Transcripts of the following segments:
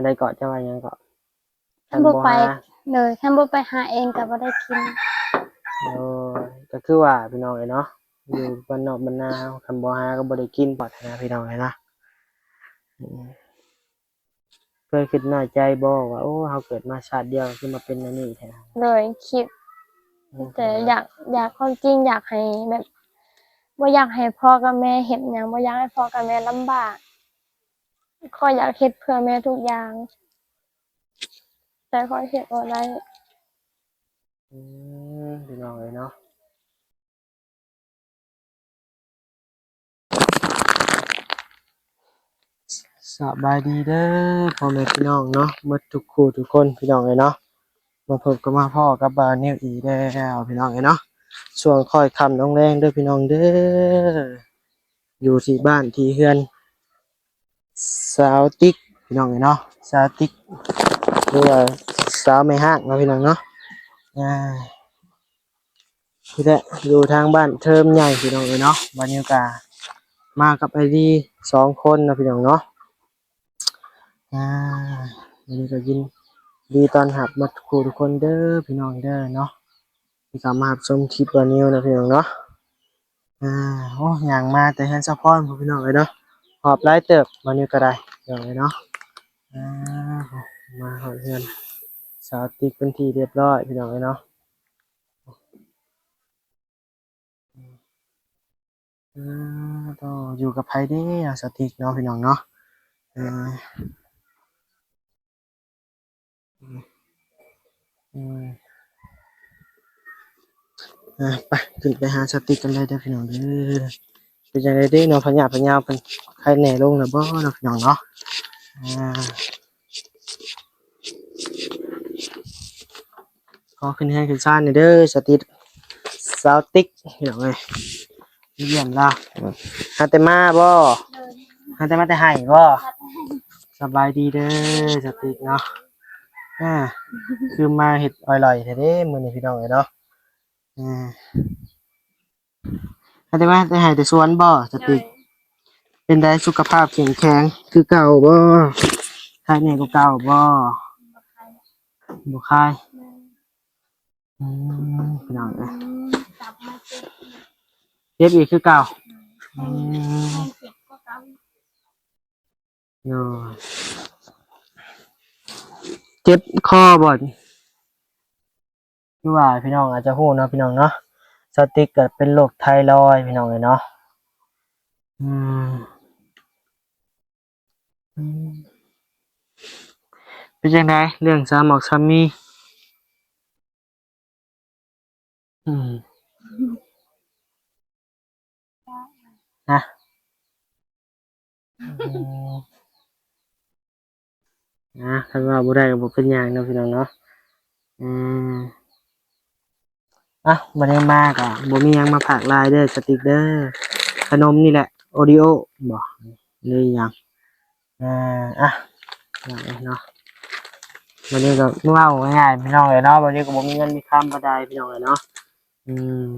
ອັນໃດເກາະ ເຈົ້າວ່າຫຍັງເກາະ? ຄັນບໍ່ໄປ ຄັນບໍ່ຫາ ໂດຍ ຄັນບໍ່ໄປຫາເອງກໍບໍ່ໄດ້ກິນ. ໂດຍ ກໍຄືວ່າພີ່ນ້ອງເອີຍເນາະ ຢູ່ບ້ານນອກບ້ານນາເຮົາ ຄັນບໍ່ຫາກໍບໍ່ໄດ້ກິນ ປາດນະ ພີ່ນ້ອງເອີຍເນາະ. ອືມ ເຄີຍຄິດນ້ອຍໃຈບໍ່ວ່າ ໂອ້ ເຮົາເກີດມາຊາດດຽວຄືມາເປັນແນວນີ້ແທ້? ໂດຍ ຄິດ ອືມ ແຕ່ຢາກ ຢາກ ຄວາມຈິງຢາກໃຫ້ແບບ ບໍ່ຢາກໃຫ້ພໍ່ກັບແມ່ເຮັດຫຍັງ ບໍ່ຢາກໃຫ້ພໍ່ກັບແມ່ລຳບາກ ຂ້ອຍຢາກເຮັດເພື່ອແມ່ທຸກຢ່າງ ແຕ່ຂ້ອຍເຮັດບໍ່ໄດ້. ອືມ ພີ່ນ້ອງເອີຍເນາະ. ສະບາຍດີເດີພໍ່ແມ່ພີ່ນ້ອງເນາະ ໝົດທຸກຄູ່ທຸກຄົນ ພີ່ນ້ອງເອີຍເນາະ. ມາພົບກັບມາພໍ້ກັບບ່າວນິວອີກແລ້ວ ພີ່ນ້ອງເອີຍເນາະ. ຊ່ວງຄ່ອຍຄ່ຳລົງແລງເດີພີ່ນ້ອງເດີ ຢູ່ທີ່ບ້ານທີ່ເຮືອນ ສາວຕິກ ພີ່ນ້ອງເອີຍເນາະ ສາວຕິກ ຫຼືວ່າສາວແມ່ຮ້າງເນາະ ພີ່ນ້ອງເນາະ. ອ່າ ນີ້ແຫຼະ ຢູ່ທາງບ້ານເທີມໃຫຍ່ ພີ່ນ້ອງເອີຍເນາະ. ວັນນີ້ກະມາກັບອ້າຍດີສອງຄົນເນາະ ພີ່ນ້ອງເນາະ. ອ່າ ວັນນີ້ກໍຍິນດີຕ້ອນຮັບໝົດທຸກຜູ້ທຸກຄົນເດີ ພີ່ນ້ອງເດີເນາະ ທີ່ເຂົ້າມາຮັບຊົມຄລິບບ່າວນິວເນາະ ພີ່ນ້ອງເນາະ. ອ່າ ໂອ້ ຍ່າງມາແຕ່ເຮືອນສາວພອນພຸ້ນ ພີ່ນ້ອງເອີຍເນາະ ຮອບຫຼາຍເຕີບບ່າວນິວກໍໄດ້ ພີ່ນ້ອງເອີຍເນາະ. ອ່າ ມາຮອດເຮືອນສາວຕິກເປັນທີ່ຮຽບຮ້ອຍ ພີ່ນ້ອງເອີຍເນາະ. ອ່າ ໂຕ ຢູ່ກັບໃຜເດ້ ສາວຕິກເນາະ ພີ່ນ້ອງເນາະ. ເອີ ອືມ ອ່າ ໄປ ຂຶ້ນໄປຫາສາວຕິກກັນເລີຍເດີພີ່ນ້ອງເດີ. ເປັນຈັ່ງໃດເດ້ເນາະ ພະຍາດພະຍາວເພິ່ນໄຄແນ່ລົງແລ້ວບໍ່ເນາະ ພີ່ນ້ອງເນາະ. ອ່າ ຂໍຂຶ້ນເຮືອນຂຶ້ນຊານແດ່ເດີ ສາວຕິກ ສາວຕິກ ພີ່ນ້ອງເອີຍ ມາຢ້ຽມລາວ. ຫາແຕ່ມາບໍ່? ຫາແຕ່ມາແຕ່ໄຮ່ບໍ່? ສະບາຍດີເດີສາວຕິກເນາະ. ອ່າ ຄືມາເຮັດອອຍລອຍແທ້ເດ້ມື້ນີ້ ພີ່ນ້ອງເອີຍເນາະ. ອ່າ ຫາແຕ່ມາແຕ່ໄຮ່ແຕ່ສວນບໍ່ ສາວຕິກ? ໂດຍ. ເປັນໃດ ສຸຂະພາບເຂັ້ມແຂງຄືເກົ່າບໍ່? ໄຄແນ່ກວ່າເກົ່າບໍ່? ບໍ່ຄາຍ. ອືມ ພີ່ນ້ອງເອີຍ ກັບມາເຈັບອີກ ເຈັບອີກຄືເກົ່າ. ອືມ ອືມ ແຮງເຈັບກວ່າເກົ່າ. ໂດຍ ເຈັບຄໍບໍ່? ຄືວ່າພີ່ນ້ອງອາດຈະຮູ້ເນາະ ພີ່ນ້ອງເນາະ ສາວຕິກກໍເປັນໂລກໄທຣອຍ ພີ່ນ້ອງເອີຍເນາະ. ອືມ ອືມ ເປັນຈັ່ງໃດເລື່ອງສາມອອກສາມີ? ອືມ ນະ ອືມ ນະ ຄັນວ່າບໍ່ໄດ້ກໍບໍ່ເປັນຫຍັງເນາະ ພີ່ນ້ອງເນາະ. ອືມ ອ່ະ ບັດນີ້ມາກໍບໍ່ມີຫຍັງມາຝາກຫຼາຍເດີສາວຕິກເດີ ຂະໜົມນີ້ແຫຼະ ໂອຣີໂອບໍ່ ຫຼືຫຍັງ. ອ່າ ອ່ະ ເນາະ ບັດນີ້ກໍເວົ້າງ່າຍໆ ພີ່ນ້ອງເອີຍເນາະ ບັດນີ້ກໍບໍ່ມີເງິນມີຄຳປານໃດ ພີ່ນ້ອງເອີຍເນາະ. ອືມ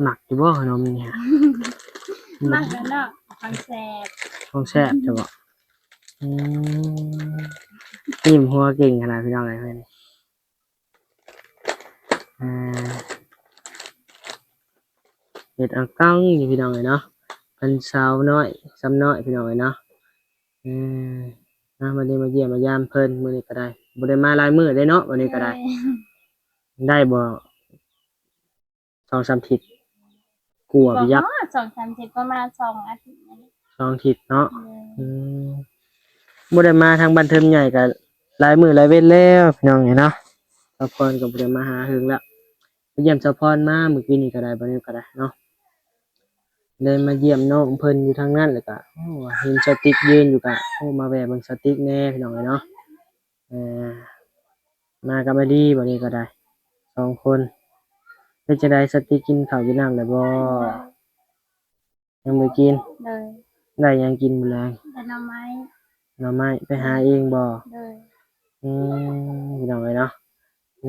ມັກຢູ່ບໍ່ຂະໜົມນີ້? ມັກແລ້ວເນາະ ຂອງແຊບ ຂອງແຊບແທ້ບໍ່? ອືມ ຍິ້ມຫົວເກັ່ງຂະໜາດ ພີ່ນ້ອງເອີຍ. ອ່າ ເຮັດອັງຕັງຢູ່ ພີ່ນ້ອງເອີຍເນາະ ເປັນສາວນ້ອຍຊຳນ້ອຍ ພີ່ນ້ອງເອີຍເນາະ. ເອີ ມາ ມາເດີ ມາຢ້ຽມມາຢາມເພິ່ນ ມື້ນີ້ກໍໄດ້ ບໍ່ໄດ້ມາຫຼາຍມື້ເດ້ເນາະ ມື້ນີ້ກໍໄດ້. ໂດຍ ໄດ້ບໍ່ ສອງສາມທິດ ກວ່າໄປຢາກ ບໍ່ຮອດສອງສາມທິດ ປະມານສອງອາທິດນີ້ແຫຼະ ສອງທິດເນາະ. ໂດຍ ອືມ ບໍ່ໄດ້ມາທາງບ້ານເທີມໃຫຍ່ກໍຫຼາຍມື້ຫຼາຍເວັນແລ້ວ ພີ່ນ້ອງເອີຍເນາະ. ສາວພອນກໍບໍ່ໄດ້ມາຫາເຫິງແລ້ວ ໄປຢ້ຽມສາວພອນມາມື້ກີ້ນີ້ກໍໄດ້ ບັດນີ້ກໍໄດ້ເນາະ ໄດ້ມາຢ້ຽມນ້ອງເພິ່ນຢູ່ທາງນັ້ນ ແລ້ວກໍ ໂອ້ ເຫັນສາວຕິກຢືນຢູ່ກໍ ໂອ້ ມາແວ່ເບິ່ງສາວຕິກແດ່ ພີ່ນ້ອງເອີຍເນາະ. ເອີ ມາກັບອາລີ ບັດນີ້ກໍໄດ້ ສອງຄົນ. ເປັນຈັ່ງໃດ ສາວຕິກ ກິນເຂົ້າກິນນ້ຳແລ້ວບໍ່? ຍັງບໍ່ກິນ. ໂດຍ ໄດ້ຫຍັງກິນມື້ແລງ? ໄດ້ໜໍ່ໄມ້ ໜໍ່ໄມ້ ໄປຫາເອງບໍ່? ໂດຍ ອືມ ພີ່ນ້ອງເອີຍເນາະ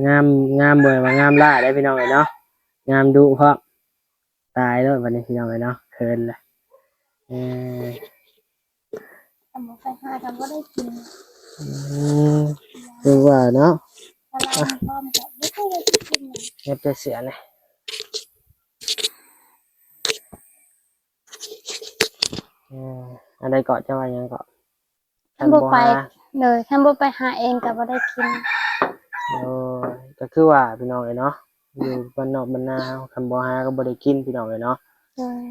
ງາມ ງາມບໍ່ວ່າງາມຫຼ້າເດ້ ພີ່ນ້ອງເອີຍເນາະ ງາມດຸພ້ອມ. ຕາຍແລ້ວບັດນີ້ ພີ່ນ້ອງເອີຍເນາະ ເຂີນແຫຼະ. ເອີ ບໍ່ໄປຫາກໍບໍ່ໄດ້ກິນ. ອືມ ຄືວ່າເນາະ ພາລາມັນພ້ອມກໍບໍ່ຄ່ອຍໄດ້ກິນ. ເຮັດແຕ່ເສຍນີ້ ເອີ ອັນໃດເກາະ ເຈົ້າວ່າຫຍັງເກາະ? ຄັນບໍ່ໄປ ຄັນບໍ່ຫາ ໂດຍ ຄັນບໍ່ໄປຫາເອງກໍບໍ່ໄດ້ກິນ. ໂດຍ ກໍຄືວ່າພີ່ນ້ອງເອີຍເນາະ ຢູ່ບ້ານນອກບ້ານນາເຮົາ ຄັນບໍ່ຫາກໍບໍ່ໄດ້ກິນ ພີ່ນ້ອງເອີຍເນາະ. ໂດຍ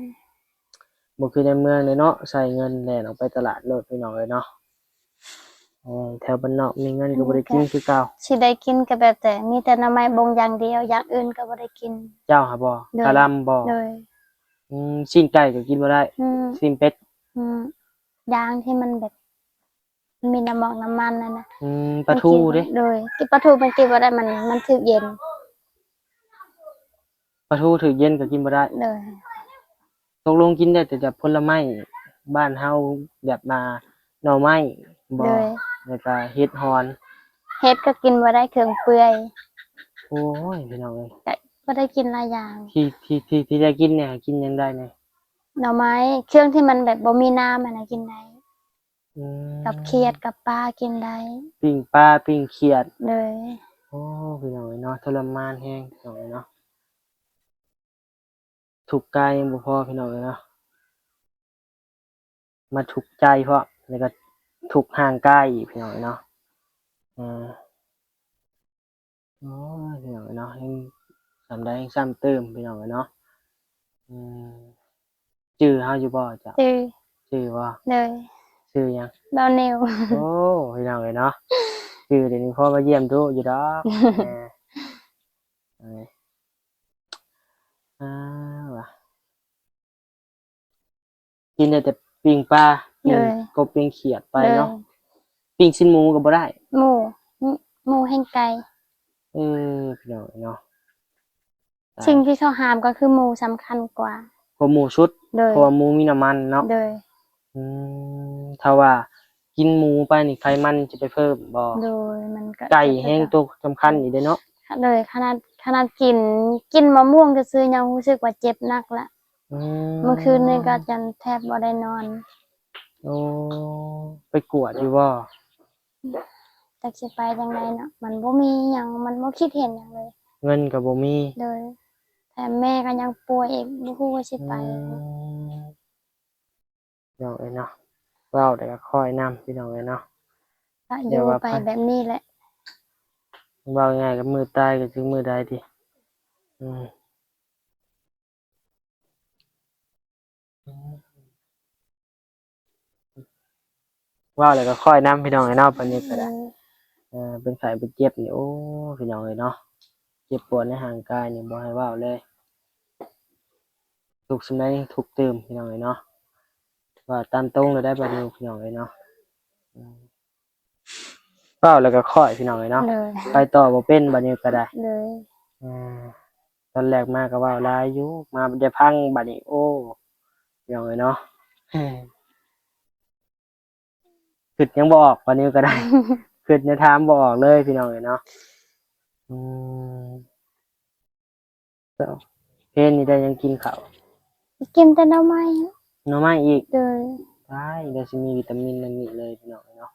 ບໍ່ຄືໃນເມືອງເດ້ເນາະ ໃຊ້ເງິນແລ່ນອອກໄປຕະຫຼາດໂລດ ພີ່ນ້ອງເອີຍເນາະ. ເອີ ແຖວບ້ານນອກມີເງິນກໍບໍ່ໄດ້ກິນຄືເກົ່າ. ຊິໄດ້ກິນກໍແບບແຕ່ ມີແຕ່ໜໍ່ໄມ້ບົງຢ່າງດຽວ ຢ່າງອື່ນກໍບໍ່ໄດ້ກິນ. ເຈົ້າຫາບໍ່? ໂດຍ ກະຫຼ່ຳບໍ່? ໂດຍ ອືມ ຊີ້ນໄກ່ກໍກິນບໍ່ໄດ້. ອືມ ຊີ້ນເປັດ. ອືມ ຢ່າງທີ່ມັນແບບ ມີນ້ຳໝອກນ້ຳມັນນັ້ນນະ. ອືມ ປາທູເດ້? ໂດຍ ກິນປາທູມັນກິນບໍ່ໄດ້ ມັນ ມັນຖືກເຢັນ. ປາທູຖືກເຢັນກໍກິນບໍ່ໄດ້. ໂດຍ ຕົກລົງກິນໄດ້ແຕ່ແບບຜົນລະໄມ້ບ້ານເຮົາ ແບບວ່າໜໍ່ໄມ້ບໍ່? ໂດຍ ແລ້ວກໍເຫັດຫອນ. ເຫັດກໍກິນບໍ່ໄດ້ ເຄື່ອງເປື່ອຍ. ໂອ້ຍ ພີ່ນ້ອງເອີຍ ກໍບໍ່ໄດ້ກິນຫຼາຍຢ່າງ. ທີ່ ທີ່ ທີ່ ທີ່ໄດ້ກິນນີ້ ກິນຫຍັງໄດ້ແດ່? ໜໍ່ໄມ້ ເຄື່ອງທີ່ມັນແບບບໍ່ມີນ້ຳຫັ້ນນະ ກິນໄດ້. ອືມ ກັບຂຽດກັບປາກິນໄດ້. ປີ້ງປາປີ້ງຂຽດ. ໂດຍ ໂອ້ ພີ່ນ້ອງເອີຍເນາະ ທໍລະມານແຮງ ພີ່ນ້ອງເອີຍເນາະ. ທຸກກາຍຍັງບໍ່ພໍ ພີ່ນ້ອງເອີຍເນາະ ມາທຸກໃຈພ້ອມ ແລ້ວກໍທຸກຮ່າງກາຍອີກ ພີ່ນ້ອງເອີຍເນາະ. ເອີ ໂອ້ຍ ພີ່ນ້ອງເອີຍເນາະ ຍັງສ່ຳໃດຍັງຊ້ຳຕື່ມ ພີ່ນ້ອງເອີຍເນາະ. ອືມ ຈື່ເຮົາຢູ່ບໍ່ເຈົ້າ? ຈື່. ຈື່ບໍ່? ໂດຍ. ຊື່ຫຍັງ? ບ່າວນິວ. ໂອ້ ພີ່ນ້ອງເອີຍເນາະ ຈື່ດຽວນີ້ພໍມາຢ້ຽມດຸຢູ່ດອກ. ເອີ ເອີ ອາ ວ່າ ກິນໄດ້ແຕ່ປີ້ງປາ ໂດຍ ປີ້ງກົບ ປີ້ງຂຽດໄປເນາະ. ໂດຍ ປີ້ງຊີ້ນໝູກໍບໍ່ໄດ້. ໝູ ໝູແຮ່ງໄກ່. ເອີ ພີ່ນ້ອງເອີຍເນາະ ສິ່ງທີ່ເຂົາຫ້າມກໍຄືໝູສຳຄັນກວ່າ. ເພາະໝູສຸດ. ໂດຍ ເພາະວ່າໝູມີນ້ຳມັນເນາະ. ໂດຍ ອືມ ຖ້າວ່າກິນໝູໄປນີ້ໄຂມັນຈະໄປເພີ່ມບໍ່? ໂດຍ ມັນກໍ ໄກ່ແຮ່ງໂຕສຳຄັນອີກເດ້ເນາະ. ໂດຍ ຂະໜາດ ຂະໜາດກິນ ກິນມະມ່ວງຊື່ໆ ຍັງຮູ້ສຶກວ່າເຈັບໜັກລະ. ອືມ ມື້ຄືນນີ້ກໍຈົນແທບບໍ່ໄດ້ນອນ. ໂອ້ ໄປກວດຢູ່ບໍ່? ຈັກຊິໄປຈັ່ງໃດເນາະ ມັນບໍ່ມີຫຍັງ ມັນບໍ່ຄິດເຫັນຫຍັງເລີຍ ເງິນກໍບໍ່ມີ. ໂດຍ ແຖມແມ່ກໍຍັງປ່ວຍອີກ ບໍ່ຮູ້ວ່າຊິໄປ. ອືມ ພີ່ນ້ອງເອີຍເນາະ ເວົ້າແລ້ວກໍຄອຍນຳ ພີ່ນ້ອງເອີຍເນາະ ກໍຢູ່ໄປແບບນີ້ແຫຼະ ເວົ້າງ່າຍໆ ກໍມື້ຕາຍກໍຄືມື້ໃດຕິ. ອືມ ເວົ້າແລ້ວກໍຄອຍນຳ ພີ່ນ້ອງເອີຍເນາະ ປານນີ້ກໍໄດ້. ເອີ ເອີ ເປັນໄຂ້ເປັນເຈັບນີ້ ໂອ້ ພີ່ນ້ອງເອີຍເນາະ ເຈັບປວດໃນຮ່າງກາຍນີ້ບໍ່ໃຫ້ເວົ້າເລີຍ ທຸກສ່ຳໃດທຸກຕື່ມ ພີ່ນ້ອງເອີຍເນາະ ເວົ້າຕາມຕົງເລີຍໄດ໋ ປານິວ ພີ່ນ້ອງເອີຍເນາະ. ເວົ້າແລ້ວກໍຄ້ອຍ ພີ່ນ້ອງເອີຍເນາະ. ໂດຍ ໄປຕໍ່ບໍ່ເປັນບາດນີ້ກໍໄດ້. ໂດຍ ອືມ ຕອນແລກມາກໍເວົ້າຫຼາຍຢູ່ ມາໄດ້ຟັງບາດນີ້ ໂອ້ ພີ່ນ້ອງເອີຍເນາະ ຄິດຫຍັງບໍ່ອອກບາດນີ້ກໍໄດ້ ຄິດແນວຖາມບໍ່ອອກເລີຍ ພີ່ນ້ອງເອີຍເນາະ. ອືມ ເຈົ້າ ເພນນີ້ໄດ້ຫຍັງກິນເຂົ້າ? ກິນແຕ່ໜໍ່ໄມ້. ໜໍ່ໄມ້ອີກ? ໂດຍ ຕາຍ ດຽວຊິມີວິຕາມິນອັນນີ້ເລີຍ ພີ່ນ້ອງເອີຍເນາະ.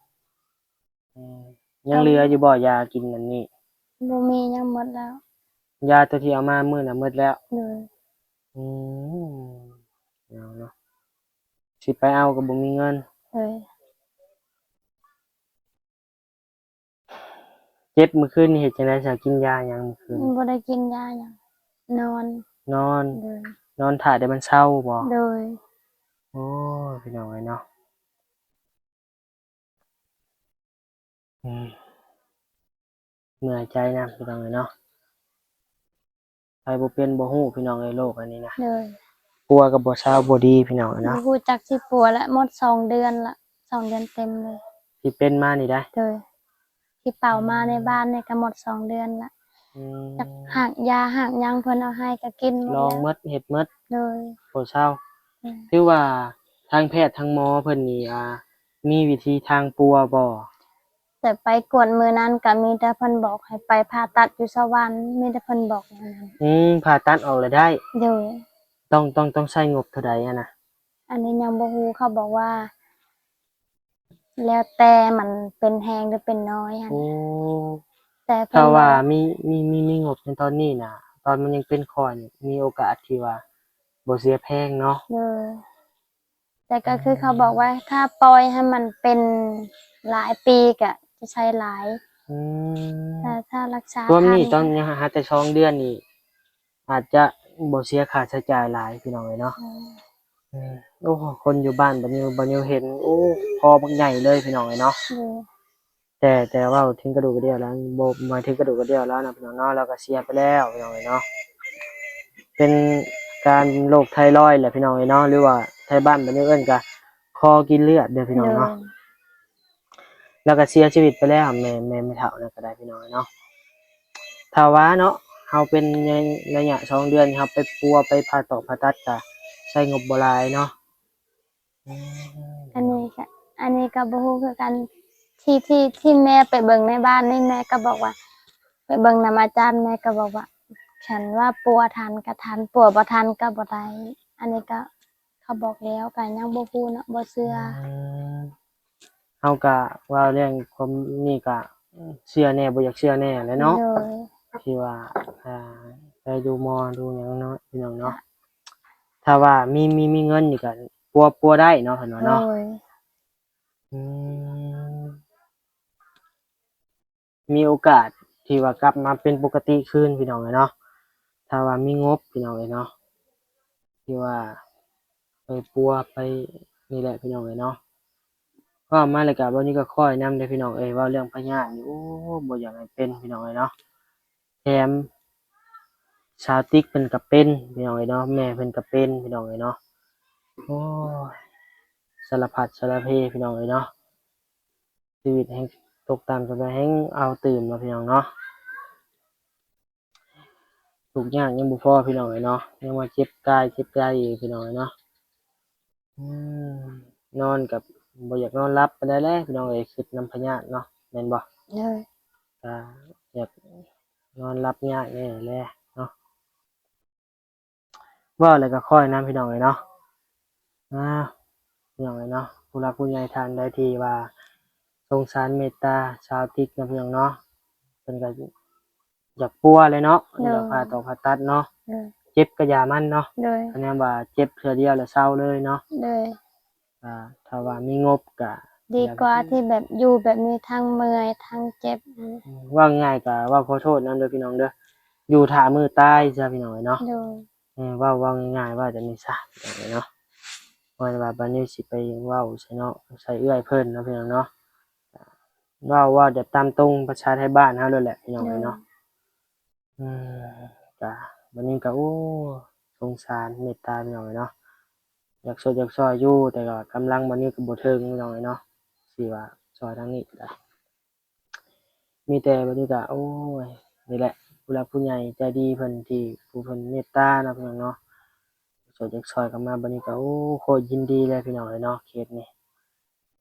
ອືມ ຍັງເຫຼືອຢູ່ບໍ່ ຢາກິນອັນນີ້? ບໍ່ມີ ຍັງໝົດແລ້ວ ຢາຕົວທີ່ເອົາມາມື້ນະໝົດແລ້ວ? ໂດຍ ອືມ ເອົາເນາະ ຊິໄປເອົາກໍບໍ່ມີເງິນ. ໂດຍ ເຈັບມື້ຄືນນີ້ເຮັດຈັ່ງໃດຊະ? ກິນຢາຫຍັງມື້ຄືນ? ບໍ່ໄດ້ກິນຢາຫຍັງ ນອນ. ນອນ? ໂດຍ ນອນຖ້າແຕ່ມັນເຊົາບໍ? ໂດຍ ໂອ້ຍ ພີ່ນ້ອງເອີຍເນາະ ອືມ ເມື່ອຍໃຈນຳ ພີ່ນ້ອງເອີຍເນາະ. ໃຜບໍ່ເປັນບໍ່ຮູ້ ພີ່ນ້ອງເອີຍ ໂລກອັນນີ້ນະ. ໂດຍ ປົວກໍບໍ່ເຊົາ ບໍ່ດີ ພີ່ນ້ອງເອີຍເນາະ. ບໍ່ຮູ້ຈັກຊິປົວລະ ໝົດສອງເດືອນລະ ສອງເດືອນເຕັມເລີຍ ທີ່ເປັນມານີ້ໄດ໋. ໂດຍ ທີ່ເປົ່າມາໃນບ້ານນີ້ກໍໝົດສອງເດືອນລະ. ອືມ ຈັກຮາກຢາຮາກຫຍັງເພິ່ນເອົາໃຫ້ກໍກິນໝົດ ລອງໝົດ ເຮັດໝົດ. ໂດຍ ບໍ່ເຊົາ. ອືມ ຖືວ່າທາງແພດທາງໝໍເພິ່ນນີ້ ອ່າ ມີວິທີທາງປົວບໍ່? ແຕ່ໄປກວດມື້ນັ້ນກໍມີແຕ່ເພິ່ນບອກໃຫ້ໄປຜ່າຕັດຢູ່ສະຫວັນ ມີແຕ່ເພິ່ນບອກແນວນັ້ນ. ອືມ ຜ່າຕັດອອກແລ້ວໄດ້? ໂດຍ ຕ້ອງ ຕ້ອງ ຕ້ອງໃຊ້ງົບເທົ່າໃດຫັ້ນນະ? ອັນນີ້ຍັງບໍ່ຮູ້ ເຂົາບອກວ່າ ແລ້ວແຕ່ມັນເປັນແຮງຫຼືເປັນນ້ອຍຫັ້ນ. ໂອ້ ແຕ່ເພິ່ນ ຖ້າວ່າ ວ່າ ມີ ມີ ມີ ມີງົບໃນຕອນນີ້ນະ ຕອນມັນຍັງເປັນຂ້ອຍນີ້ ມີໂອກາດທີ່ວ່າບໍ່ເສຍແພງເນາະ. ໂດຍ ແຕ່ກໍຄືເຂົາບອກວ່າ ຖ້າປ່ອຍໃຫ້ມັນເປັນຫຼາຍປີກໍຈະໃຊ້ຫຼາຍ. ອືມ ຖ້າ ຖ້າລັກສາ ລວມນີ້ ທັນ ຕອນຍັງຫາ ຫາແຕ່ສອງເດືອນນີ້ ອາດຈະບໍ່ເສຍຄ່າໃຊ້ຈ່າຍຫຼາຍ ພີ່ນ້ອງເອີຍເນາະ. ອືມ ເອີ ໂອ້ ຄົນຢູ່ບ້ານບານິວ ບານິວເຫັນ ໂອ້ ພໍບັກໃຫຍ່ເລີຍ ພີ່ນ້ອງເອີຍເນາະ. ໂດຍ ແຕ່ ແຕ່ເວົ້າເຖິງກະດູກກະດຽວແລ້ວ ບໍ່ໝາຍເຖິງກະດູກກະດຽວແລ້ວນະ ພີ່ນ້ອງເນາະ, ລາວກໍເສຍໄປແລ້ວ ພີ່ນ້ອງເອີຍເນາະ. ເປັນການໂລກໄທຣອຍແຫຼະ ພີ່ນ້ອງເອີຍເນາະ ຫຼືວ່າໄທບ້ານບາດນີ້ເອີ້ນກະຄໍກິນເລືອດເດີ ພີ່ນ້ອງເນາະ. ໂດຍ ລາວກໍເສຍຊີວິດໄປແລ້ວ ແມ່ ແມ່ ແມ່ເຖົ້ານັ້ນກໍໄດ້ ພີ່ນ້ອງເອີຍເນາະ. ຖ້າວ່າເນາະ ເຮົາເປັນໃນໄລຍະສອງເດືອນ ເຮົາໄປປົວ ໄປຜ່າຕອກຜ່າຕັດ ກໍໃຊ້ງົບບໍ່ຫຼາຍເນາະ. ອືມ ອັນນີ້ກະ ອັນນີ້ກະບໍ່ຮູ້ຄືກັນ ທີ່ ທີ່ ທີ່ແມ່ໄປເບິ່ງໃນບ້ານນີ້ ແມ່ກະບອກວ່າ ໄປເບິ່ງນຳອາຈານ ແມ່ກະບອກວ່າ ຄັນວ່າປົວທັນກະທັນ ປົວບໍ່ທັນກະບໍ່ໄດ້ ອັນນີ້ກະເຂົາບອກແລ້ວ ກະຍັງບໍ່ຮູ້ເນາະ ບໍ່ເຊື່ອ. ອືມ ເຮົາກະເວົ້າເລື່ອງຄວາມນີ້ກະເຊື່ອແດ່ບໍ່ຢາກເຊື່ອແດ່ແຫຼະເນາະ. ໂດຍ ທີ່ວ່າ ອ່າ ໄປດູໝໍດູຫຍັງເນາະ ພີ່ນ້ອງເນາະ. ຖ້າວ່າມີ ມີ ມີເງິນນີ້ກໍປົວ ປົວໄດ້ເນາະ ເພິ່ນວ່າເນາະ. ໂດຍ ອືມ ມີໂອກາດທີ່ວ່າກັບມາເປັນປົກກະຕິຄືນ ພີ່ນ້ອງເອີຍເນາະ ຖ້າວ່າມີງົບ ພີ່ນ້ອງເອີຍເນາະ ທີ່ວ່າໄປປົວໄປນີ້ແຫຼະ ພີ່ນ້ອງເອີຍເນາະ. ເວົ້າມາແລ້ວກະ ເວົ້ານີ້ກໍຄ່ອຍນຳເດ້ ພີ່ນ້ອງເອີຍ ເວົ້າເລື່ອງພະຍາດນີ້ ໂອ້ ບໍ່ຢາກໃຫ້ເປັນ ພີ່ນ້ອງເອີຍເນາະ. ແຖມສາວຕິກເພິ່ນກໍເປັນ ພີ່ນ້ອງເອີຍເນາະ ແມ່ເພິ່ນກໍເປັນ ພີ່ນ້ອງເອີຍເນາະ. ໂອ້ຍ ສາລະພັດສາລະເພ ພີ່ນ້ອງເອີຍເນາະ. ຊີວິດແຮ່ງຕົກຕ່ຳ ຈັ່ງໃດແຮ່ງເອົາຕື່ມເນາະ ພີ່ນ້ອງເນາະ. ທຸກຍາກຍັງບໍ່ພໍ ພີ່ນ້ອງເອີຍເນາະ ຍັງມາເຈັບກາຍເຈັບໃຈອີກ ພີ່ນ້ອງເອີຍເນາະ. ອືມ ນອນກໍບໍ່ຢາກນອນຫຼັບປານໃດແຫຼະ ພີ່ນ້ອງເອີຍ ຄິດນຳພະຍາດເນາະ ແມ່ນບໍ່? ໂດຍ ກໍຢາກນອນຫຼັບຍາກແດ່ແຫຼະເນາະ. ເວົ້າແລ້ວກໍຄ່ອຍນຳ ພີ່ນ້ອງເອີຍເນາະ. ອ້າວ ພີ່ນ້ອງເອີຍເນາະ ຜູ້ຫຼັກຜູ້ໃຫຍ່ທ່ານໃດທີ່ວ່າສົງສານເມດຕາສາວຕິກເນາະ ພີ່ນ້ອງເນາະ ເພິ່ນກໍ ຢາກປົວແຫຼະເນາະ ໂດຍ ຢາກຜ່າຕອກຜ່າຕັດເນາະ ໂດຍ ເຈັບກະຢ່າມັນເນາະ ໂດຍ ຄັນແມ່ນວ່າເຈັບເທື່ອດຽວແລ້ວເຊົາເລີຍເນາະ ໂດຍ ອ່າ ຖ້າວ່າມີງົບກະ ດີກວ່າທີ່ແບບຢູ່ແບບນີ້ທັງເມື່ອຍທັງເຈັບ ອືມ ເວົ້າງ່າຍກະເວົ້າຂໍໂທດນຳເດີ ພີ່ນ້ອງເດີ ຢູ່ຖ້າມື້ຕາຍຊະ ພີ່ນ້ອງເອີຍເນາະ ໂດຍ ເອີ ເວົ້າ ເວົ້າງ່າຍໆ ເວົ້າແບບນີ້ຊະ ພີ່ນ້ອງເອີຍເນາະ ບໍ່ແມ່ນວ່າບາດນີ້ຊິໄປເວົ້າໃສ່ເນາະ ໃສ່ເອື້ອຍເພິ່ນເນາະ ພີ່ນ້ອງເນາະ. ເວົ້າ ເວົ້າແບບຕາມຕົງພາສາໄທບ້ານເຮົາໂລດແຫຼະ ພີ່ນ້ອງເອີຍເນາະ ໂດຍ ອືມ ກະ ບັດນີ້ກະ ໂອ້ ສົງສານເມດຕາ ພີ່ນ້ອງເອີຍເນາະ ຢາກຊ່ວຍ ຢາກຊ່ອຍຢູ່ ແຕ່ວ່າກຳລັງບັດນີ້ກະບໍ່ເຖິງ ພີ່ນ້ອງເອີຍເນາະ ຊິວ່າຊ່ອຍທາງນີ້ກະໄດ້ ມີແຕ່ບັດນີ້ກະ ໂອ້ຍ ນີ້ແຫຼະ ຜູ້ຫຼັກຜູ້ໃຫຍ່ໃຈດີເພິ່ນທີ່ ຜູ້ເພິ່ນເມດຕາເນາະ ພີ່ນ້ອງເນາະ ຊ່ວຍ ຢາກຊ່ອຍກັນມາ ບັດນີ້ກະ ໂອ້ ໂຄດຍິນດີເລີຍ ພີ່ນ້ອງເອີຍເນາະ ເຄສນີ້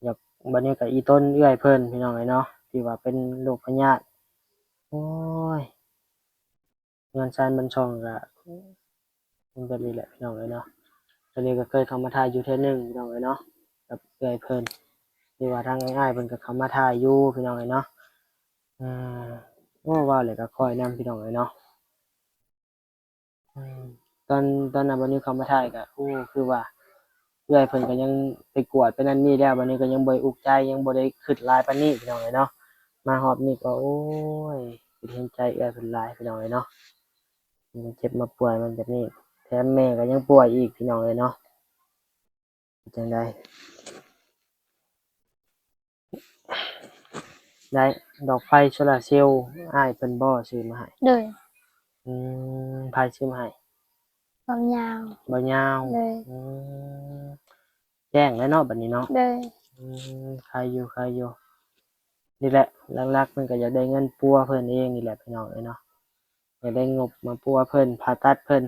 ຢາກ ບັດນີ້ກໍອີຕົນເອື້ອຍເພິ່ນ ພີ່ນ້ອງເອີຍເນາະ ທີ່ວ່າເປັນໂລກພະຍາດ ໂອ້ຍ ເຮືອນຊານບ້ານຊ່ອງກໍເປັນແບບນີ້ແຫຼະ ພີ່ນ້ອງເອີຍເນາະ. ຕອນນີ້ກໍເຄີຍເຂົ້າມາຖ່າຍຢູ່ເທື່ອໜຶ່ງ ພີ່ນ້ອງເອີຍເນາະ ກັບເອື້ອຍເພິ່ນ ທີ່ວ່າທາງອ້າຍໆເພິ່ນກໍເຂົ້າມາຖ່າຍຢູ່ ພີ່ນ້ອງເອີຍເນາະ. ເອີ ໂອ້ ເວົ້າແລ້ວກໍຄ່ອຍນຳ ພີ່ນ້ອງເອີຍເນາະ. ອືມ ຕອນ ຕອນນັ້ນບັດນີ້ເຂົ້າມາຖ່າຍກໍ ໂອ້ ຄືວ່າເອື້ອຍເພິ່ນກໍຍັງໄປກວດໄປນັ້ນນີ້ແລ້ວ ບັດນີ້ກໍຍັງບໍ່ໄດ້ອຸກໃຈ ຍັງບໍ່ໄດ້ຄຶດຫຼາຍປານນີ້ ພີ່ນ້ອງເອີຍເນາະ. ມາຮອບນີ້ກໍ ໂອ້ຍ ເປັນເຫັນໃຈເອື້ອຍເພິ່ນຫຼາຍ ພີ່ນ້ອງເອີຍເນາະ. ມາເຈັບມາປ່ວຍມັນແບບນີ້ ແຖມແມ່ກໍຍັງປ່ວຍອີກ ພີ່ນ້ອງເອີຍເນາະ. ເປັນຈັ່ງໃດ? ໄດ້ດອກໄຟໂຊລາເຊວ ອ້າຍເພິ່ນບໍ່ຊື້ມາໃຫ້? ໂດຍ. ອືມ ໃຜຊື້ມາໃຫ້? ບ່າວຍາວ. ບ່າວຍາວ. ໂດຍ. ອືມ ແຈ້ງແລ້ວເນາະ ບັດນີ້ເນາະ. ໂດຍ. ອືມ ໄຄຢູ່ ໄຄຢູ່. ນີ້ແຫຼະ ຫຼັກໆເພິ່ນກໍຢາກໄດ້ເງິນປົວເພິ່ນເອງນີ້ແຫຼະ ພີ່ນ້ອງເອີຍເນາະ. ຢາກໄດ້ງົບມາປົວເພິ່ນ ຜ່າຕັດເພິ່ນ.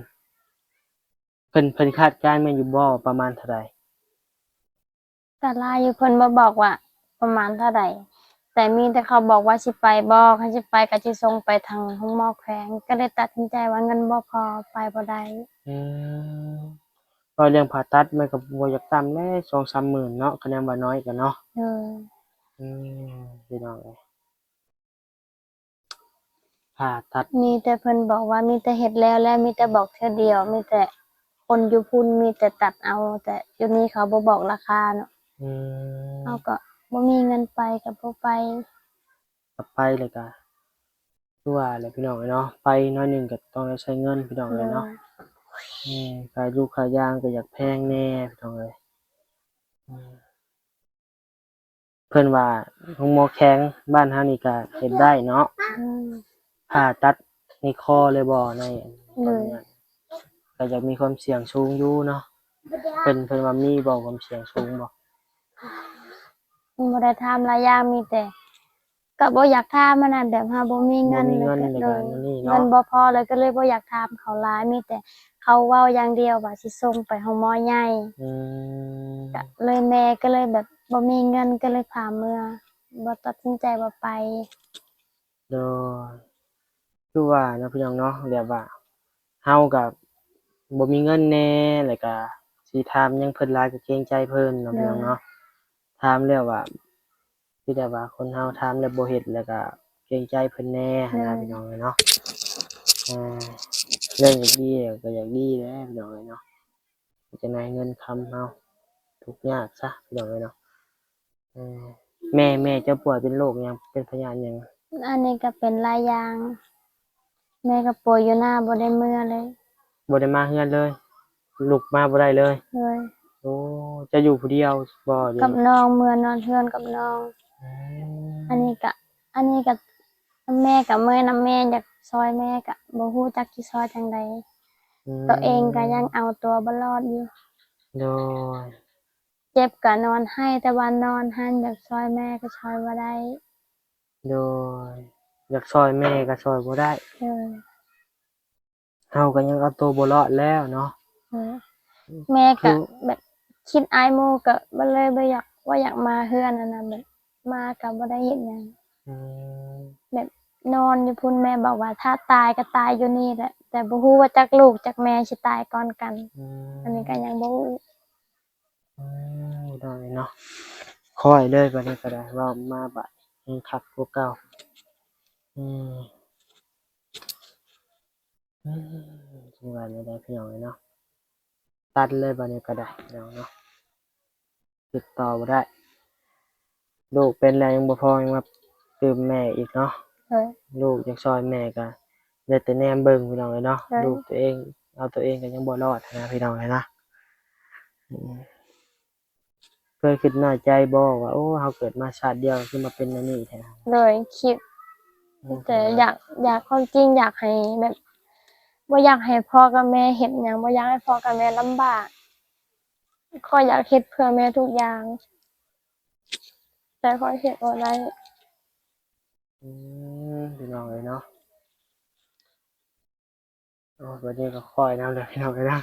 ເພິ່ນ ເພິ່ນຄາດການແມ່ນຢູ່ບໍ່ ປະມານເທົ່າໃດ? ກໍຫຼາຍຢູ່ ເພິ່ນບໍ່ບອກວ່າປະມານເທົ່າໃດ ແຕ່ມີແຕ່ເຂົາບອກວ່າຊິໄປບໍ່ ຄັນຊິໄປກໍຊິສົ່ງໄປທາງໂຮງໝໍແຂວງ ກໍເລີຍຕັດສິນໃຈວ່າເງິນບໍ່ພໍ ໄປບໍ່ໄດ້. ອືມ ເວົ້າເລື່ອງຜ່າຕັດມັນກໍບໍ່ຢາກຕ່ຳແຫຼະ ສອງສາມໝື່ນເນາະ ຄະແນນວ່ານ້ອຍກໍເນາະ. ໂດຍ. ອືມ ພີ່ນ້ອງເອີຍ ຜ່າຕັດ ມີແຕ່ເພິ່ນບອກວ່າມີແຕ່ເຮັດແລ້ວ ແລ້ວມີແຕ່ບອກເທື່ອດຽວ ມີແຕ່ຄົນຢູ່ພຸ້ນມີແຕ່ຕັດເອົາ ແຕ່ຢູ່ນີ້ເຂົາບໍ່ບອກລາຄາເນາະ. ອືມ ເຮົາກໍບໍ່ມີເງິນໄປກໍບໍ່ໄປ ກໍໄປແລ້ວກໍຄືວ່າແຫຼະພີ່ນ້ອງເອີຍເນາະ ໄປໜ້ອຍໜຶ່ງກໍຕ້ອງໄດ້ໃຊ້ເງິນພີ່ນ້ອງເອີຍເນາະ. ໂດຍ ອືມ ຄ່າຢູ່ຄ່າຢາງກໍຢາກແພງແດ່ພີ່ນ້ອງເອີຍ. ອືມ ເພິ່ນວ່າໂຮງໝໍແຂວງບ້ານເຮົານີ້ກະເຮັດໄດ້ເນາະ. ອືມ ຜ່າຕັດໃນຄໍເລີຍບໍ່? ໃນ ໂດຍ ກໍຢາກມີຄວາມສ່ຽງສູງຢູ່ເນາະ. ເພິ່ນ ເພິ່ນວ່າມີບໍ່ຄວາມສ່ຽງສູງບໍ່? ບໍ່ໄດ້ຖາມຫຼາຍຢ່າງ ມີແຕ່ ກໍບໍ່ຢາກຖາມຫັ້ນນະ ແບບເຮົາບໍ່ມີເງິນ ບໍ່ມີເງິນ ແລ້ວກໍ ແລ້ວກໍ ໂດຍ ອັນນີ້ເນາະ ເງິນບໍ່ພໍ ແລ້ວກໍເລີຍບໍ່ຢາກຖາມເຂົາຫຼາຍ ມີແຕ່ເຂົາເວົ້າຢ່າງດຽວວ່າຊິສົ່ງໄປໂຮງໝໍໃຫຍ່. ອືມ ກໍເລີຍ ແມ່ກໍເລີຍແບບບໍ່ມີເງິນ ກໍເລີຍພາເມືອ ບໍ່ ຕັດສິນໃຈບໍ່ໄປ. ໂດຍ ຄືວ່າເນາະພີ່ນ້ອງເນາະ ແບບວ່າເຮົາກໍບໍ່ມີເງິນແດ່ ແລ້ວກໍຊິຖາມຫຍັງເພິ່ນຫຼາຍ ກໍເກງໃຈເພິ່ນເນາະ ໂດຍ ພີ່ນ້ອງເນາະ. ຖາມແລ້ວວ່າ ຄືແບບວ່າຄົນເຮົາຖາມແລ້ວບໍ່ເຮັດ ແລ້ວກໍເກງໃຈເພິ່ນແດ່ຫັ້ນນະ ໂດຍ ພີ່ນ້ອງເອີຍເນາະ. ເອີ ເລື່ອງຢາກດີກໍຢາກດີແຫຼະ ພີ່ນ້ອງເອີຍເນາະ. ເຮັດຈັ່ງໃດເງິນຄຳເຮົາທຸກຍາກຊະ ພີ່ນ້ອງເອີຍເນາະ. ເອີ ແມ່ ແມ່ເຈົ້າປ່ວຍເປັນໂລກຫຍັງ ເປັນພະຍາດຫຍັງ? ອັນນີ້ກໍເປັນຫຼາຍຢ່າງ ແມ່ກໍປ່ວຍຢູ່ນາ ບໍ່ໄດ້ເມືອເລີຍ ບໍ່ໄດ້ມາເຮືອນເລີຍ ລຸກມາບໍ່ໄດ້ເລີຍ. ໂດຍ ໂອ້ ເຈົ້າຢູ່ຜູ້ດຽວບໍ່? ກັບນ້ອງ ເມືອນອນເຮືອນກັບນ້ອງ. ອືມ ອັນນີ້ກະ ອັນນີ້ກະ ແມ່ກະເມື່ອຍນຳແມ່ ຢາກຊ່ອຍແມ່ກະບໍ່ຮູ້ຈັກຊິຊ່ອຍຈັ່ງໃດ. ອືມ ຕົວເອງກະຍັງເອົາຕົວບໍ່ລອດຢູ່. ໂດຍ ເຈັບກະນອນໄຫ້ ແຕ່ວ່ານອນຫັ້ນ ຢາກຊ່ອຍແມ່ກໍຊ່ອຍບໍ່ໄດ້. ໂດຍ ຢາກຊ່ອຍແມ່ກໍຊ່ອຍບໍ່ໄດ້. ໂດຍ ເຮົາກໍຍັງເອົາໂຕບໍ່ລອດແລ້ວເນາະ. ເອີ ແມ່ກໍ ຄື ແບບຄິດອາຍໝູ່ ກໍບໍ່ເລີຍ ບໍ່ຢາກ ບໍ່ຢາກມາເຮືອນຫັ້ນນະ ແບບມາກໍບໍ່ໄດ້ເຮັດຫຍັງ. ອືມ ແບບນອນຢູ່ພຸ້ນ ແມ່ບອກວ່າຖ້າຕາຍກໍຕາຍຢູ່ນີ້ແຫຼະ ແຕ່ບໍ່ຮູ້ວ່າຈັກລູກຈັກແມ່ຊິຕາຍກ່ອນກັນ. ອືມ ອັນນີ້ກໍຍັງບໍ່ຮູ້. ອືມ ໂດຍເນາະ ຄ່ອຍເລີຍ ບັດນີ້ກໍໄດ້ ເວົ້າມາບັດແຮ່ງຄັກກວ່າເກົ່າ. ອືມ ອືມ ຈັ່ງວ່າແນວໃດພີ່ນ້ອງເອີຍເນາະ ຕັດເລີຍບັດນີ້ກໍໄດ້ພີ່ນ້ອງເນາະ. ຕິດຕໍ່ບໍ່ໄດ້ ລູກເປັນແລ້ວຍັງບໍ່ພໍ ຍັງມາຕື່ມແມ່ອີກເນາະ. ໂດຍ ລູກຢາກຊ່ອຍແມ່ກໍໄດ້ແຕ່ແນມເບິ່ງພີ່ນ້ອງເອີຍເນາະ. ໂດຍ ລູກຕົວເອງ ເອົາຕົວເອງກໍຍັງບໍ່ລອດຫັ້ນນະ ພີ່ນ້ອງເອີຍເນາະ. ອືມ ເຄີຍຄິດນ້ອຍໃຈບໍ່ວ່າ ໂອ້ ເຮົາເກີດມາຊາດດຽວຄືມາເປັນແນວນີ້ແທ້? ໂດຍ ຄິດ ອືມ ແຕ່ຢາກ ຢາກ ຄວາມຈິງຢາກໃຫ້ແບບ ບໍ່ຢາກໃຫ້ພໍ່ກັບແມ່ເຮັດຫຍັງ ບໍ່ຢາກໃຫ້ພໍ່ກັບແມ່ລຳບາກ. ຂ້ອຍຢາກເຮັດເພື່ອແມ່ທຸກຢ່າງ ແຕ່ຂ້ອຍເຮັດບໍ່ໄດ້. ອືມ ພີ່ນ້ອງເອີຍເນາະ. ໂອ້ ບັດນີ້ກໍຄ່ອຍນຳເດີພີ່ນ້ອງເອີຍນະ.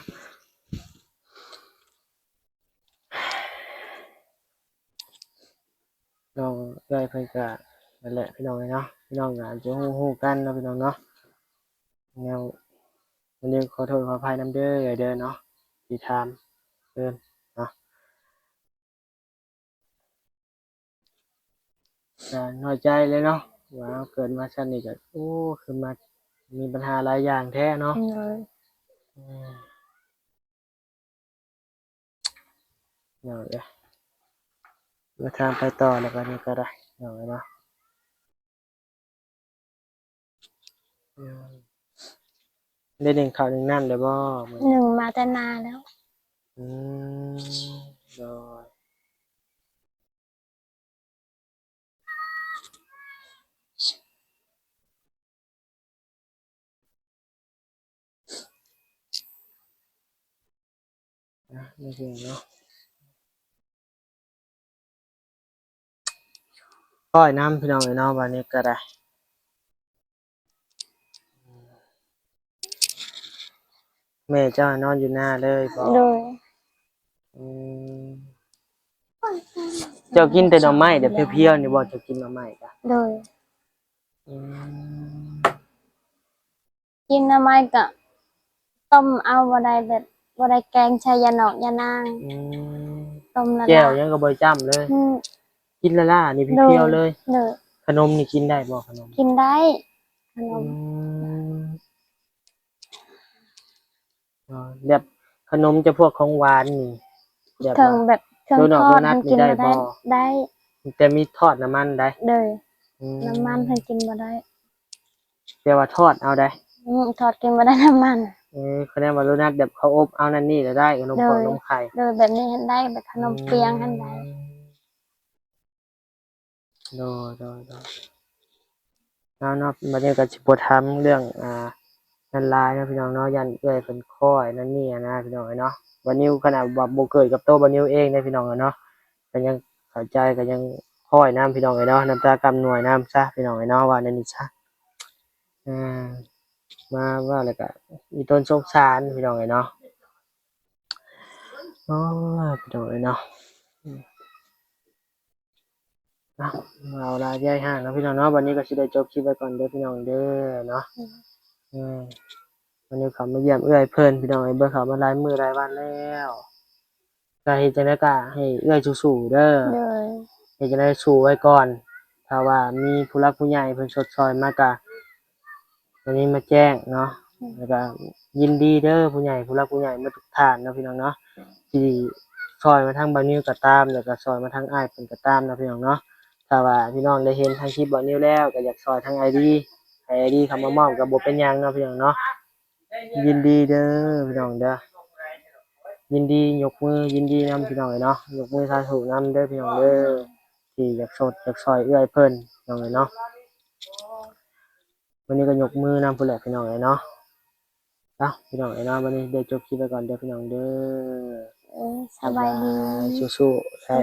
ນ້ອງເອື້ອຍເພິ່ນກໍນັ້ນແຫຼະພີ່ນ້ອງເອີຍເນາະ ພີ່ນ້ອງກໍອາດຈະຮູ້ ຮູ້ກັນເນາະພີ່ນ້ອງເນາະ. ແນວ ວັນນີ້ຂໍໂທດຂໍອະໄພນຳເດີເອື້ອຍເດີເນາະ ທີ່ຖາມເພິ່ນເນາະ. ກໍນ້ອຍໃຈເລີຍເນາະ ວ່າເຮົາເກີດມາຊາດນີ້ກໍ ໂອ້ ຄືມາມີບັນຫາຫຼາຍຢ່າງແທ້ເນາະ. ໂດຍ ອືມ ເນາະ ເອີ ເດີນທາງໄປຕໍ່ແລ້ວບັດນີ້ກໍໄດ້ ເນາະ ເນາະ. ອືມ ໄດ້ໜຶ້ງເຂົ້າໜຶ້ງນ້ຳແລ້ວບໍ່? ໜຶ້ງມາແຕ່ນາແລ້ວ. ອືມ ໂດຍ. ອະ ໄດ້ເລື່ອງເນາະ ຄ່ອຍນຳພີ່ນ້ອງເອີຍເນາະ ບາດນີ້ກໍໄດ້. ແມ່ເຈົ້ານອນຢູ່ນາເລີຍບໍ່? ໂດຍ. ອືມ ເຈົ້າກິນແຕ່ໜໍ່ໄມ້ແບບພຽວໆນີ້ບໍ່? ເຈົ້າກິນໜໍ່ໄມ້ກະ? ໂດຍ. ອືມ ກິນໜໍ່ໄມ້ກະຕົ້ມເອົາ ບໍ່ໄດ້ແບບ ບໍ່ໄດ້ແກງໃສ່ຢາໜອກຢານາງ. ອືມ ຕົ້ມລະ ແຈ່ວຫຍັງກໍບໍ່ໄດ້ຈ້ຳເລີຍ. ອືມ ກິນລ້າໆນີ້ ໂດຍ ເພຍວໆເລີຍ. ໂດຍ. ຂະໜົມນີ້ກິນໄດ້ບໍ່? ຂະໜົມ ກິນໄດ້ ຂະໜົມ. ອືມ ອໍ ແບບຂະໜົມຈະພວກຂອງຫວານນີ້ ແບບ ເຖິງ ວ່າ ແບບເຄື່ອງ ໂດນັດ ທອດ ໂດນັດ ມັນກິນບໍ່ໄດ້ ບໍ່ໄດ້ ແຕ່ມີທອດນ້ຳມັນໄດ໋. ໂດຍ. ອືມ ນ້ຳມັນເພິ່ນກິນບໍ່ໄດ້. ແຕ່ວ່າທອດເອົາໄດ໋. ອືມ ທອດກິນບໍ່ໄດ້ນ້ຳມັນ. ເອີ ຄະແນນວ່າໂດນັດແບບເຂົາອົບເອົານັ້ນນີ້ລະໄດ້ ຂະໜົມ ໂດຍ ຂອງໜົມໄຂ່. ໂດຍ ແບບນີ້ຫັ້ນໄດ້ ແບບຂະໜົມ ອືມ ປຽງຫັ້ນໄດ້. ໂດຍ ໂດຍ ໂດຍ ເນາະ ເນາະ ບັດນີ້ກໍຊິບໍ່ຖາມເລື່ອງ ອ່າ ນັ້ນຫຼາຍເນາະພີ່ນ້ອງເນາະ ຢ້ານເອື້ອຍເພິ່ນຄອຍນັ້ນນີ້ນະພີ່ນ້ອງເອີຍເນາະ. ບ່າວນິວຂະໜາດວ່າບໍ່ເກີດກັບໂຕບ່າວນິວເອງເດ້ພີ່ນ້ອງເອີຍເນາະ ກໍຍັງເຂົ້າໃຈ ກໍຍັງຄອຍນຳພີ່ນ້ອງເອີຍເນາະ ນ້ຳຕາກ້ຳນວຍນຳຊະພີ່ນ້ອງເອີຍເນາະ ວ່າແນວນີ້ຊະ. ອ່າ ມາເວົ້າແລ້ວກໍມີຕົ້ນສົງສານພີ່ນ້ອງເອີຍເນາະ. ໂອ້ຍ ພີ່ນ້ອງເອີຍເນາະ ເອົາ ເວົ້າຫຼາຍຢາຍຫ່າງເນາະພີ່ນ້ອງເນາະ ບັດນີ້ກໍຊິໄດ້ຈົບຄລິບໄວ້ກ່ອນເດີພີ່ນ້ອງເດີເນາະ. ອືມ ເອີ ວັນນີ້ເຂົ້າມາຢ້ຽມເອື້ອຍເພິ່ນພີ່ນ້ອງເອີຍ ບໍ່ເຂົ້າມາຫຼາຍມື້ຫຼາຍວັນແລ້ວ ກໍເຮັດຈັ່ງໃດກໍໃຫ້ເອື້ອຍສູ້ໆເດີ. ໂດຍ. ເຮັດຈັ່ງໃດສູ້ໄວ້ກ່ອນ ຖ້າວ່າມີຜູ້ຫຼັກຜູ້ໃຫຍ່ເພິ່ນຊົດຊ່ອຍມາກໍ ອັນນີ້ມາແຈ້ງເນາະ ອືມ ແລ້ວກໍຍິນດີເດີ ຜູ້ໃຫຍ່ ຜູ້ຫຼັກຜູ້ໃຫຍ່ໝົດທຸກທ່ານເນາະພີ່ນ້ອງເນາະ ທີ່ຊ່ອຍມາທາງບ່າວນິວກໍຕາມ ແລ້ວກໍຊ່ອຍມາທາງອ້າຍເພິ່ນກໍຕາມເນາະພີ່ນ້ອງເນາະ. ຖ້າວ່າພີ່ນ້ອງໄດ້ເຫັນທາງຄລິບບ່າວນິວແລ້ວ ກໍຢາກຊ່ອຍທາງອ້າຍດີ ໃຫ້ອ້າຍດີເຂົ້າມາມອບກໍບໍ່ເປັນຫຍັງເນາະພີ່ນ້ອງເນາະ. ຍິນດີເດີພີ່ນ້ອງເດີ ຍິນດີ ຍົກມືຍິນດີນຳພີ່ນ້ອງເອີຍເນາະ ຍົກມືສາທຸນຳເດີພີ່ນ້ອງເດີ ທີ່ຢາກຊົດຢາກຊ່ອຍເອື້ອຍເພິ່ນພີ່ນ້ອງເອີຍເນາະ. ວັນນີ້ກໍຍົກມືນຳພຸ້ນແຫຼະພີ່ນ້ອງເອີຍເນາະ. ເອົາ ພີ່ນ້ອງເອີຍເນາະ ວັນນີ້ໄດ້ຈົບຄລິບໄວ້ກ່ອນເດີພີ່ນ້ອງເດີ. ເອີ ສະບາຍດີ ບາຍບາຍ ສູ້ໆ ເອີ.